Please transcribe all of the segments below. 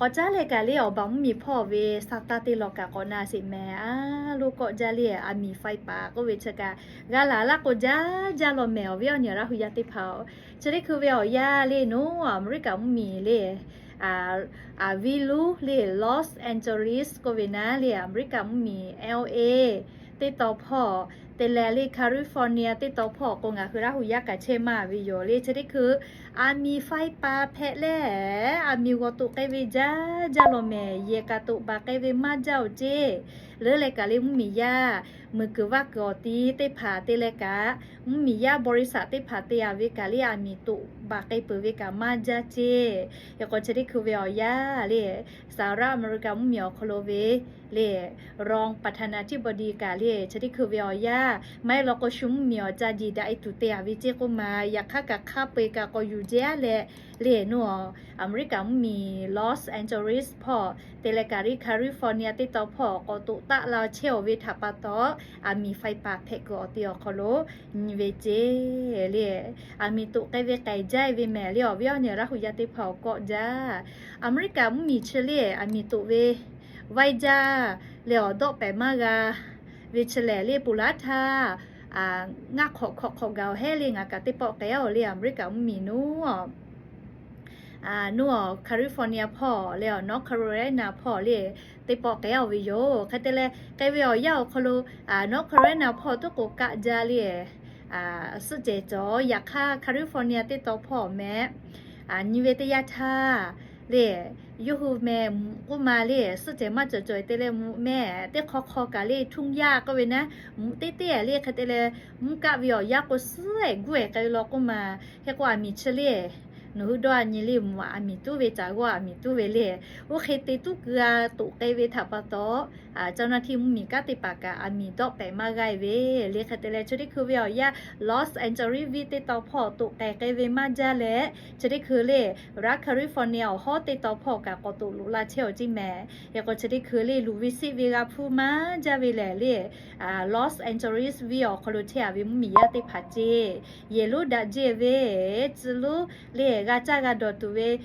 K'awꞈ caˉ leh kaꞈ le awˬ baˬ mvuhˇmiˬ hpawˇ ve sa taˇ teˇ law kaꞈ k'awꞈ na sheˍ mehˍ. A lo k'awꞈ jaˇ le, aˬ miˍ faiˇ paˍ k'oˆ ve chi kaꞈ g'a laˬ laˇ k'o jaˇ jaˇ law mehˍ. Awˬ viˉ awˬ nyi Laˇ hu yaˇ teˇ hpaˍ-oˬ, chi teˇ hkui ve awˬ yanˇ le, nawˬ Aˍmeˍriˆkaˍ mvuhˇmiˬ le, aˬ viˉ luˉ le, Los Angeles k'oˆ ve naˉ le, Aˍmeˍriˆkaˍ mvuhˇmiˬ L A teˇ taw hpawˇ te leh le, California teˇ taw hpawˇ k'o, ngaˬ hui Laˇ hu yaˇ kaꞈ chehˇ maˇ ve yoˬ le. Chi teˇ hkui aˬ miˍ faiˇ paˍ hpehꞈ leh, aˬ miˍ g'awˬ toꞈ k'ai ve jaˇ jaˇ law mehˍ. Yehˬ kaꞈ toꞈ baˬ k'ai ve maˇ jaˇ-oˬ ceˇ. Leuˉ leh kaꞈ le mvuhˇmiˬ yaˇ mui kuiˬ vaˇ kuiˬ awˬ ti teˇ hpaˍ te leh kaꞈ, mvuhˇmiˬ yaˇ บริษัท teˇ hpaˍ te-a ve kaꞈ le aˬ miˍ toꞈ baˬ k'ai peuˬ ve kaꞈ maˇ jaˇ ceˇ. Hk'e k'o chi teˇ hkui ve awˬ yanˇ le, Saˍ raˇ Aˍmeˍriˆkaˍ mvuhˇmiˬ awˬ hk'aw lo ve le รองประธานาธิบดี kaꞈ le chi teˇ hkui ve awˬ yanˇ maˇ heˆ law k'o, shu mvuhˇmiˬ awˬ ca jiˬ daꞈ e tuˬ te-a ve ceˇ k'oˆ ma, yaꞈ hk'aˇ kaꞈ hk'a peu-eˬ kaꞈ k'awꞈ yuˬ jehˇ-a leh le, nawˬ Aˍmeˍriˆkaˍ mvuhˇmiˬ Los Angeles hpawˇ te leh kaꞈ le California teˇ taw hpawˇ k'awꞈ toꞈ taˆ la chehˇ-oˬ ve htaꞈ pa taw, aˬ miˍ faiˇ paˍ hpehꞈ kuiˬ awˬ ti awˬ hk'aw lo nyi ve ceˇ le. Aˬ miˍ toꞈ k'ai ve k'ai jaˇ-e ve mehˍ le. Awˬ viˉ awˬ nyi Laˇ hu yaˇ teˇ hpaˍ awˬ kawˆ jaˇ. Aˍmeˍriˆkaˍ mvuhˇmiˬ chi le aˬ miˍ toꞈ ve vaiˇ jaˇ leh awˬ dawˆ pehˍ maˇ g'a ve chi lehˬ le, ponˬ laˉ htaˇ ngaˇ hk'awꞈ hk'awꞈ hk'awꞈ gaˬ-oˬ hehˉ le. Ngaˬ kaꞈ teˇ pawˆ k'ai-oˬ le, Aˍmeˍriˆkaˍ mvuhˇmiˬ nuˇ nuˇ-oˬ, California hpawˇ le, North Carolina hpawˇ le, teˇ pawˆ k'ai-oˬ ve yoˬ. Hk'e te leh k'ai ve awˬ yanˇ awˬ hk'aw lo North Carolina hpawˇ tuˉ k'o kaˆ jaˇ le, suhˆ cehˬ cawˬ. Yaꞈ hk'aˇ California teˇ taw hpawˇ meh nyi ve teˇ yanˇ htaˇ le, yawˇ hui meh mvuhꞈ k'oˆ ma le, suhˆ cehˬ maˇ cawˬ cawˬ-e te leh mvuhꞈ meh, teˇ hk'aw hk'aw kaꞈ le ทุ่งหญ้า k'oˆ ve naˉ, mvuhꞈ teˇ teˇ-e le. Hk'e te leh mvuhˇ kaˆ ve awˬ yanˇ k'o suhˉ-e guˇ-e k'ai ve law k'oˆ ma. Hk'e k'o aˬ miˍ chi le, nawˬ hui dawˇ-a nyi le, mvuhꞈ aˬ miˍ tuˉ ve caˬ g'awˇ aˬ miˍ tuˉ ve le, oˇ hk'e te tuˉ keu-a toꞈ k'ai ve htaꞈ pa taw, เจ้าหน้าที่ mvuhˇmiˬ kanˉ teˇ hpaˍ kaꞈ aˬ miˍ dawˆ pehˍ maˇ g'aˇ-e ve le. Hk'e te leh chi teˇ hkui ve awˬ yanˇ Los Angeles venˇ teˇ taw hpawˇ toꞈ k'ai k'ai ve maˇ jaˇ leh, chi teˇ hkui le raˇ California awˬ hawˉ teˇ taw hpawˇ kaꞈ k'awꞈ toꞈ loꞈ la chehˇ-oˬ ceˇ mehˍ. Hk'e k'o chi teˇ hkui le luˬ ve siˆ ve g'a hpuˇ maˇ jaˇ ve lehˬ le, Los Angeles venˇ awˬ hk'aw lo chehˇ-a ve mvuhˇmiˬ yaˇ teˇ hpaˍ ceˇ, yehˬ lonˉ daꞈ jeˇ ve, tcuh lonˉ le g'a caˇ g'a dawˬ tuˬ ve,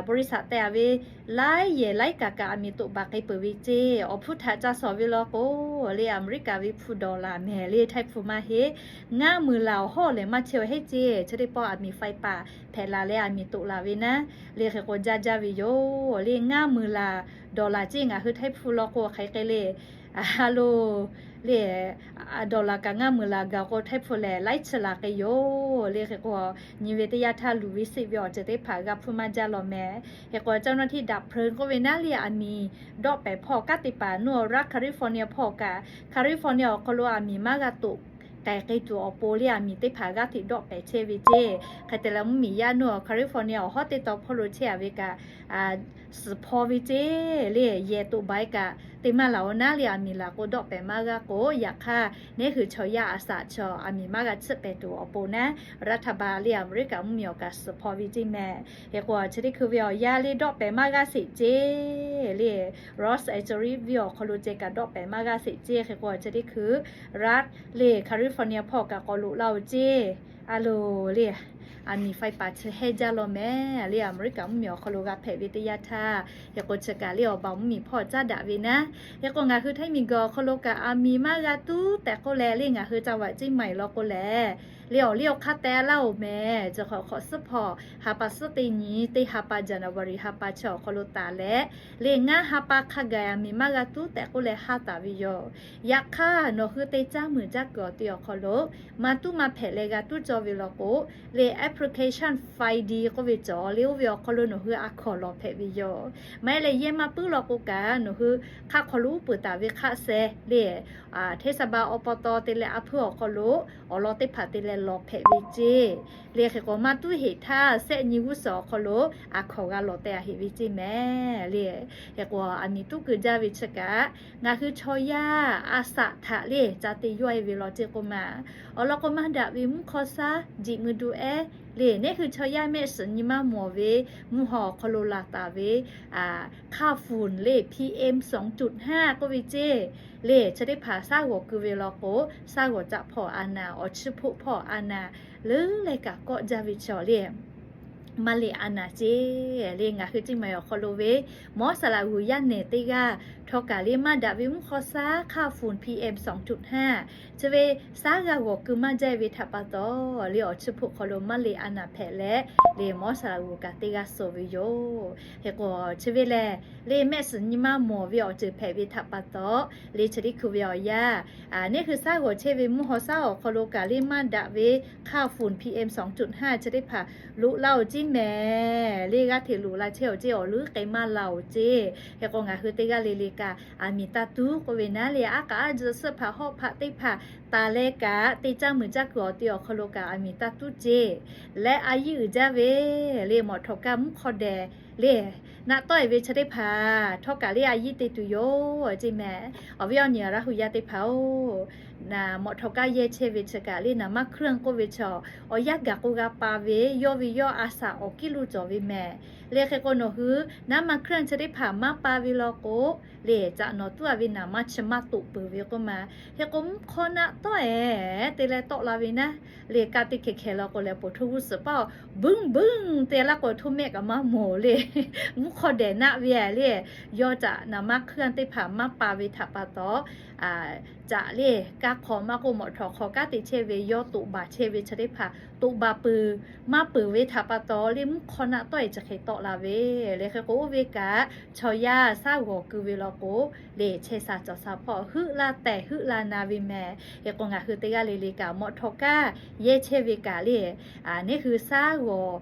บริษัท te-a ve laiˉ yehˬ laiˉ kaꞈ kaꞈ aˬ miˍ toꞈ baˬ k'ai peuˬ ve ceˇ. Awˬ hpuˇ htaꞈ ca shawˍ ve law k'o le, Aˍmeˍriˆkaˍ ve hpu dawˬ laˬ mehˍ le, htaiˇ hpu maˇ heˆ, ngaˇ meunˍ laˬ awˬ hawˉ lehˬ maˇ chehˇ-oˬ hehˉ ceˇ. Chi teˇ pawˆ aˬ miˍ faiˇ paˍ hpehꞈ laˬ leh aˬ miˍ toꞈ laˬ ve naˉ le. Hk'e k'o jaˇ jaˇ ve yoˬ le, ngaˇ meunˍ laˬ dawˬ laˬ ceˇ. Ngaˬ hui htaiˇ hpu law k'o hk'aˬ hk'e le, a lo le, dawˬ laˬ kaꞈ ngaˇ meunˍ laˬ gaˬ k'o htaiˇ hpu lehˬ laiˉ chi laˬ k'ai yoˬ le. Hk'e k'o nyi ve teˇ yanˇ htaˇ luˬ ve siˆ ve awˬ ceuˬ teˇ hpaˍ g'a hpuˇ maˇ jaˇ law mehˍ. Hk'e k'o เจ้าหน้าที่ดับเพลิง k'oˆ ve naˉ le, aˬ miˍ dawˆ pehˍ hpawˇ kanˉ teˇ hpaˍ nuˇ raˇ California hpawˇ kaꞈ, California awˬ hk'aw lo aˬ miˍ maˇ g'a toꞈ k'ai k'ai tuˬ awˬ pon le aˬ miˍ teˇ hpaˍ g'aˇ hteꞈ dawˆ pehˍ chehˇ ve ceˇ. Hk'e te leh mvuhˇmiˬ yaˇ nuˇ California awˬ hawˉ teˇ taw hpawˇ lo chehˇ-a ve kaꞈ suhˍ hpaw ve ceˇ le. Yehˬ toꞈ baˬ-e kaꞈ te maˇ laˬ-oˬ naˉ le, aˬ miˍ laˬ k'o dawˆ pehˍ maˇ g'aˇ k'o, yaꞈ hk'aˇ neˉ hui chaw yaˇ a shaꞈ chaw aˬ miˍ maˇ g'a tsuhˆ pehˍ tuˬ awˬ pon naˉ, raˇ htaꞈ ba le Aˍmeˍriˆkaˍ mvuhˇmiˬ awˬ kaꞈ suhˍ hpaw ve ceˇ mehˍ. Hk'e k'o chi teˇ hkui ve awˬ yanˇ le dawˆ pehˍ maˇ g'aˇ sheˍ ceˇ le, Los Angeles venˇ awˬ hk'aw lo ceh kaꞈ dawˆ pehˍ maˇ g'aˇ sheˍ ceˇ. Hk'e k'o chi teˇ hkui raˇ le California hpawˇ kaꞈ k'awꞈ loꞈ laˇ-oˬ ceˇ. A lo le, aˬ miˍ faiˇ paˍ chi hehˉ jaˇ law mehˍ le, Aˍmeˍriˆkaˍ mvuhˇmiˬ awˬ hk'aw lo g'a hpehꞈ ve teˇ yanˇ htaˇ. Hk'e k'o chi kaꞈ le awˬ baˬ mvuhˇmiˬ hpawˇ caˉ daꞈ ve naˉ. Hk'e k'o ngaˬ hui htaiˇ miˬguiˬ awˬ hk'aw lo kaꞈ aˬ miˍ maˇ g'a tuˉ tehꞈ k'oˆ leh le, ngaˬ hui จังหวัดเชียงใหม่ law k'o lehˬ le, awˬ liˇ awˬ hk'aˇ teh laˇ-oˬ mehˍ. Chi hk'awꞈ hk'awꞈ suhˉ hpawˇ ha pa suhˉ teˇ nyi teˇ ha pa January ha pa chi awˬ hk'aw lo taˍ leh le, ngaˇ ha pa hk'a gaˬ aˬ miˍ maˇ g'a tuˉ tehꞈ k'oˆ leh haˉ taˍ ve yoˬ. Yaꞈ hk'aˇ nawˬ hui te caˇ muiˬ caˇ kuiˬ awˬ ti awˬ hk'aw lo maˇ tuˉ maˇ hpehꞈ leh g'a tuˉ cawˇ ve law k'o le, application five D k'oˆ ve cawˬ le, oˇ ve awˬ hk'aw lo nawˬ hui a hkawnˍ lawˬ hpehꞈ ve yoˬ. Maˇ heˆ leh yehˇ maˇ puiˉ law k'o kaꞈ nawˬ hui hk'aˆ hk'aw lo uˉ peunˍ taˍ ve hk'aˆ seh le, hteˇ saˍ ba awˬ pa taw te leh a hpuiˇ awˬ hk'aw lo awˬ lawn teˇ hpaˍ te leh lawˬ hpehꞈ ve ceˇ le. Hk'e k'o maˇ tuˉ heꞈ htaˇ sehˆ nyi g'uˇ suhˍ awˬ hk'aw lo a hkawnˍ g'a lawˬ teh a heꞈ ve ceˇ mehˍ le. Hk'e k'o aˬ miˍ tuˉ keu jaˇ ve chi kaꞈ ngaˬ hui chaw yaˇ a shaꞈ htaꞈ le ca te yawˇ-e ve law ceˇ k'oˆ ma. Awˬ lawn k'o maˇ daꞈ ve mvuhˇ hk'aw shaˉ jiꞈ mui du ehˉ le, neˉ hui chaw yaˇ mehˆ shiˍ nyi maˇ mawˬ ve mvuhˇ haw awˬ hk'aw lo laˬ taˍ ve hk'aˇ ฝุ่น le, PM สองจุดห้า k'oˆ ve ceˇ le, chi teˇ hpaˍ shaˉ g'awˬ keu ve law k'o, shaˉ g'awˬ caꞈ hpawˇ a naˍ, awˬ chiˇ hpoˆ hpawˇ a naˍ, leuˉ leh kaꞈ kawˆ jaˇ ve chaw le maˇ leꞈ a naˍ ceˇ le. Ngaˬ hui teˇ maˬ awˬ hk'aw lo ve mawˉ saˍ laꞈ g'uˬ yaˇ nehˬ teˇ g'aˇ htawˇ kaꞈ le maˇ daꞈ ve mvuhˇ hawˉ shaˉ hkaˇ fun P M sawˍ tuꞈ htaˇ, chi ve shaˉ g'a g'awˬ keu maˇ jaˇ ve htaꞈ pa taw, le awˬ chi hpoˆ hk'aw lo maˇ leꞈ a naˍ hpehꞈ leh, le mawˉ saˍ laꞈ g'uˬ kaꞈ teˇ g'aˇ suh ve yoˬ. Hk'e k'o, chi ve lehˬ le mehˆ suhˍ nyi ma mawˬ ve awˬ ceuˬ hpehꞈ ve htaꞈ pa taw, le chi teˇ hkui ve awˬ yanˇ, neˇ hui shaˉ g'awˬ chehˇ ve mvuhˇ hawˉ shaˉ awˬ hk'aw lo kaꞈ le maˇ daꞈ ve hkaˇ fun P M sawˍ tuꞈ htaˇ chi teˇ hpaˍ loꞈ la-oˬ ceˇ mehˍ. Le g'aˇ hteꞈ loꞈ la chehˇ-oˬ ceˇ, awˬ leuˉ k'ai maˇ la-oˬ ceˇ. Hk'e k'o, ngaˬ hui teˇ g'aˇ le le kaꞈ aˬ miˍ taˇ tuˉ k'oˆ ve naˉ le, aˉ k'aꞈ aˉ jehˇ suhˆ hpaꞈ hawˆ hpaꞈ teˇ hpaˍ taˍ leh kaꞈ, teˇ caˇ muiˬ caˇ kuiˬ awˬ te awˬ hk'aw lo kaꞈ aˬ miˍ taˇ tuˉ ceˇ. Leh a yiˇ uiˍ jaˇ ve le mawꞈ htawꞈ kaˇ mvuhˇ hk'aw dehꞈ le naꞈ tawˆ-e ve chi teˇ hpaˍ htawˇ kaꞈ le a yiˇ te tuˬ yoˬ ceˇ mehˍ. Awˬ viˉ awˬ nyi Laˇ hu yaˇ teˇ hpaˍ-oˬ, mawꞈ htawꞈ kaˇ yehˇ chehˇ ve chi kaꞈ le naˍ maˇ hkuiˉ k'oˆ ve chaw, awˬ yanˇ gaˬ k'o g'a pa ve, yawˇ ve yawˇ a saˍ awˬ kiˉ lo cawˬ ve mehˍ. Le hk'e k'o, nawˬ hui naˍ maˇ hkuiˉ chi teˇ hpaˍ maˇ pa ve law k'o, le caꞈ nawˬ tuˉ a ve naˍ maˇ chi maˇ toꞈ peuˬ ve k'oˆ ma. Hk'e k'o, mvuhˇ hk'awˇ naˆ tawˆ-e te leh tawˆ la ve naˉ, le ka te hkeh hkeh law k'o leh, poˬ htoˇ g'uˇ suhˍ paˇ-oˬ, buiˇ buiˇ te laˇ k'o, htoˇ mehˆ kaꞈ maˇ mawˬ le. Mvuhˇ hk'awˇ dehꞈ naˆ ve le, yawˇ caꞈ naˍ maˇ hkuiˉ teˇ hpaˍ maˇ pa ve htaꞈ pa taw, caꞈ le kaˇ hk'aw maˇ k'oˆ, mawꞈ htawꞈ hk'aw kanˉ te chehˇ ve, yawˇ toꞈ baˬ chehˇ ve chi teˇ hpaˍ toꞈ baˬ peuˬ maˇ peuˬ ve htaꞈ pa taw, le mvuhˇ hk'awˇ naˆ tawˆ-e chi hk'e tawˆ la ve. Le hk'e k'o, oˇ ve kaꞈ chaw yaˇ shaˉ g'awˬ keu ve law k'o, le chehˇ sha cawˬ sha hpawˇ heuˆ la tehˬ heuˆ la na ve mehˍ. Hk'e k'o, ngaˬ hui teˇ g'aˇ le le kaꞈ mawꞈ htawꞈ kaˇ yehˇ chehˇ ve kaꞈ le, neˇ hui shaˉ g'awˬ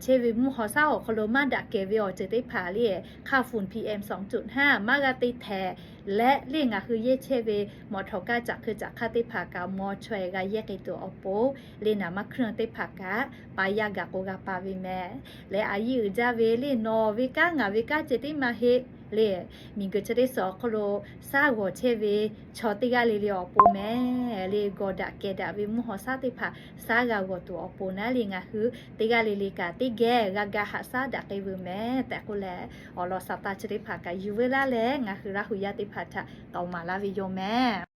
chehˇ ve mvuhˇ hawˉ shaˉ awˬ hk'aw lo maˇ daꞈ kehˬ ve awˬ ceuˬ teˇ hpaˍ le, hkaˇ fun P M sawˍ tuꞈ htaˇ maˇ g'a te htehꞈ leh, le ngaˬ hui yehˇ chehˇ ve mawꞈ htawꞈ kaˇ caꞈ hkui caꞈ hk'aˇ teˇ hpaˍ kaꞈ maw chaweh g'a yehˇ k'ai tuˬ awˬ pon, le naˍ maˇ hkuiˉ teˇ hpaˍ kaꞈ pa yaˇ gaˬ k'o g'a pa ve mehˍ. Leh a yiˇ uiˍ jaˇ ve le nawˬ ve kanˉ ngaˬ ve kanˉ ceh tiˉ maˇ heˆ. Le miˬguiˬ chi teˇ suhˍ awˬ hk'aw lo shaˉ g'awˬ chehˇ ve chaw teˇ g'aˇ le le awˬ pon mehˍ. Le gawˬ daꞈ kehˬ daꞈ ve mvuhˇ hawˉ shaˉ teˇ hpaˍ shaˉ g'a g'awˬ tuˬ awˬ pon naˉ le ngaˬ hui teˇ g'aˇ le le kaꞈ teˇ geh g'a ga haꞈ shaˉ daꞈ k'ai veuˬ mehˍ tehꞈ k'oˆ leh, awˬ lawn sa taˇ chi teˇ hpaˍ kaꞈ yuˬ veu laˇ leh ngaˬ hui Laˇ hu yaˇ teˇ hpaˍ htaꞈ k'aoˍ maˍ laˇ ve yoˬ mehˍ.